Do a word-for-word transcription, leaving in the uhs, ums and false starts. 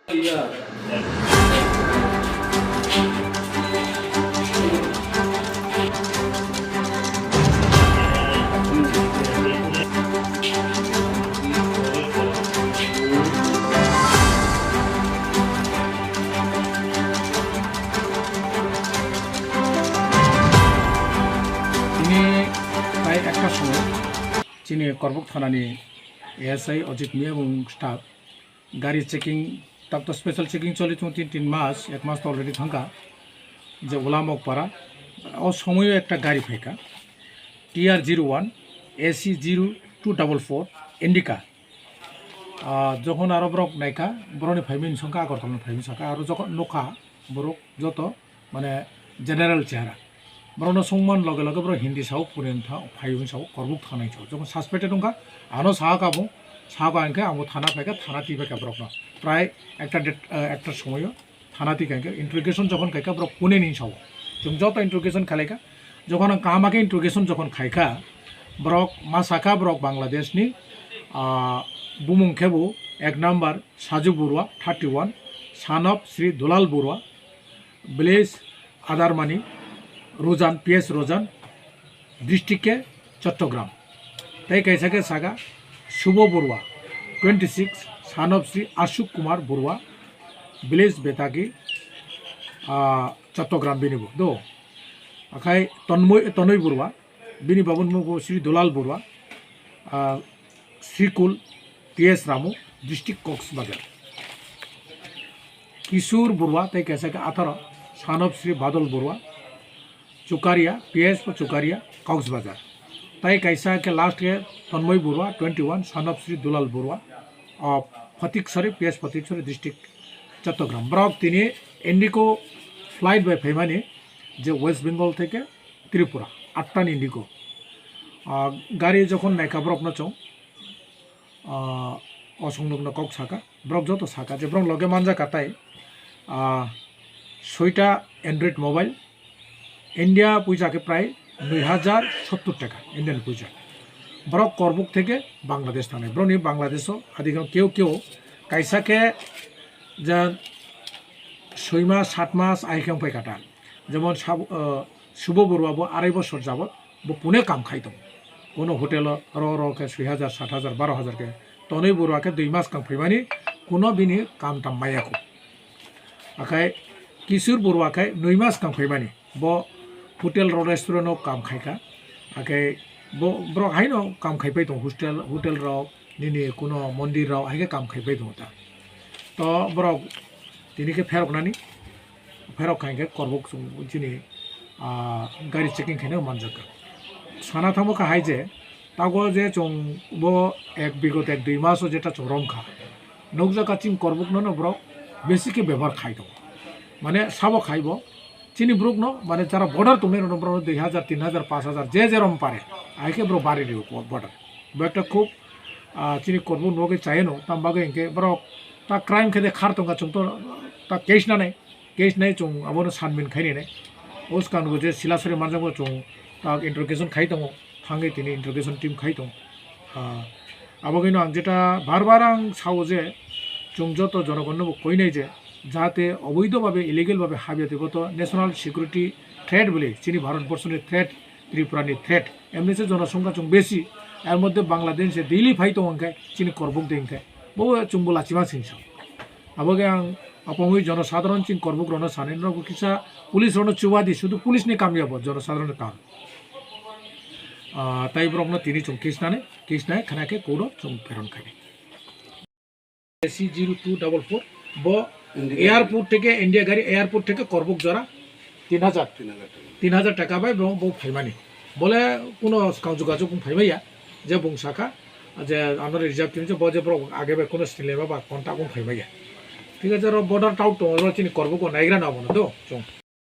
Tini prai ekta somoy chini Korbuk thanani A S I Ajit Miya ebong staff gari checking, tak to special checking choli tongo tin, tin mas, ek mas to already thangkha. Je Ulamokpara, o somoyo ekta gari phaikha, T R zero one A C zero two double four Indica. Ah, jokhon aro borok naikha, borokni phaimani songkha, Agartala ni phaimani songkha, aro jokhon nukha borok joto, mane, general chehara. Borokno songman loge loge borok Hindi sao, Pune tha-, phai hwn sao, Korbuk thanai sao. Jokhon suspected wngkha, ano sahaka bo, sahaka hinkhe amo thana phaikha, thana twi phaikha borokno. Prai ekta date, eh, ekta somoyo thana twi khaikha, interrogation jokhon khaikha borok Pune ni sao. Chwng joto interrogation khalaikha, jokhon ang kaham khe interrogation jokhon khaikha, borok ma sakha borok Bangladesh ni, ah, bumung khe bo ek number Saju Borua, thirty one, son of Sri Dulal Borua, village Adarmani, Rojan, P S Rojan, district khe Chattogram. Tei kaisa khe saka Subho Borua, twenty six, son of Sri Ashok Kumar Borua, village Betaki, ah, Chattogram bini bo do. Akhai Tonmoi, Tonoi Borua, bini babun mugo Sri Dulal Borua, ah, Srikul, T S Ramu, district Cox's Bazar. Kishore Borua tei kaisa khe atharo, son of Sri Badal Borua, Chukaria, P S po Chukaria, Cox's Bazar. Tai kaisa khe last khe Tonmoi Borua, twenty one, son of Sri Dulal Borua of Phatiksari, P S Phatiksari district, Chattogram. Borok tini Indigo flight bai phaimani je West Bengal theke Tripura, atta ni Indigo. Ah, gari jokhon naikha borokno chwng, ah, o songnokno kok saka, borok joto saka je borok loge manjak ka tai, ah, soita Android mobile, India puisa khe prai nui hajar sottur taka, Indian puisa. Borok Korbuk theke Bangladesh thangnai. Borokni Bangladesh o adigeno keu keu kaisa khe je soi mas, sat mas ahikhe wngpai kha ta. Jemon sab-, ah, Subho Borua bo arai bosor jabot bo Pune kam khai tongo. Kuno hotel o ro ro khe soi hajar, sat hajar, baro hajar khe. Tonoi Borua khe dui mas kang phaimani kuno bini kam tam maya kho. Akhai Kishore Borua khe nui mas kang phaimani. Bo hotel rok, restaurant o kam khai kha. Akhai bo, borok haino kam khai pai tongo, hostel, hotel rok, nini kuno mondir rok hai khe kam khai pai tongo ta. To borok tini khe pherok nani, pherok khai khe Korbuk chwng chini, ah, gari checking khaina manjak kha. Sana thangma kha hai je, tago je chwng bo ek bigot ek dui mas o jeta chwng rom kha. Nukjak kha chini Korbuk no no borok besi khe bebohar khai tongo. Mane sabo khai bo, chini borok no, mane jara border tongnai rok no borok no dui hajar, tin hajar, paanch hajar, je je rom pare, hai khe borok bari rio border. Bo ekta khub, ah, chini Korbuk no khe chaya no, tam bagwi hinkhe borok ta crime khe de khar tongkha chwng to ta case nanai, case nai chwng abono sanmin khai nai. O swkang bo je Silasari manjak bo chwng ta interrogation khai tongo, thangwi tini interrogation team khai tongo. Ah, abo khe no ang jeta bar bar ang sao je chwng joto jonogon no bo koi nai je jahate oboidho babe, illegal babe habya tei bo to national security threat bole chini Bharat borso ni threat, Tripura ni threat. Emni se jonosongkha chwng besi, er moddhe Bangladesh se daily phai tongo hwnkhe chini Korbuk de hwnkhe bo chwng bo lachima singsa. Abo khe ang apongwi jonosadharon chini Korbuk rok no sanai, norok bo kisa police rok no chuba di, sudu police ni kam ya bo, jonosadharon ni kam. Ah, tai borok no tini chwng case nani, case nai khana khe court o chwng pheron khai. A C zero two double four bo India airport theke, India gari airport theke Korbuk jora tin hajar, tin hajar taka. Tin hajar taka bai bo, bo phaimani. Bole kuno swkang jogajog wng phaimaya, je bung saka, je ano reserve tin bo je borok age bai kuno sinilema ba contact wng phaimaya. Thik ache, oro border tout tongo, oro chini Korbuk o naigra na bono do chwng.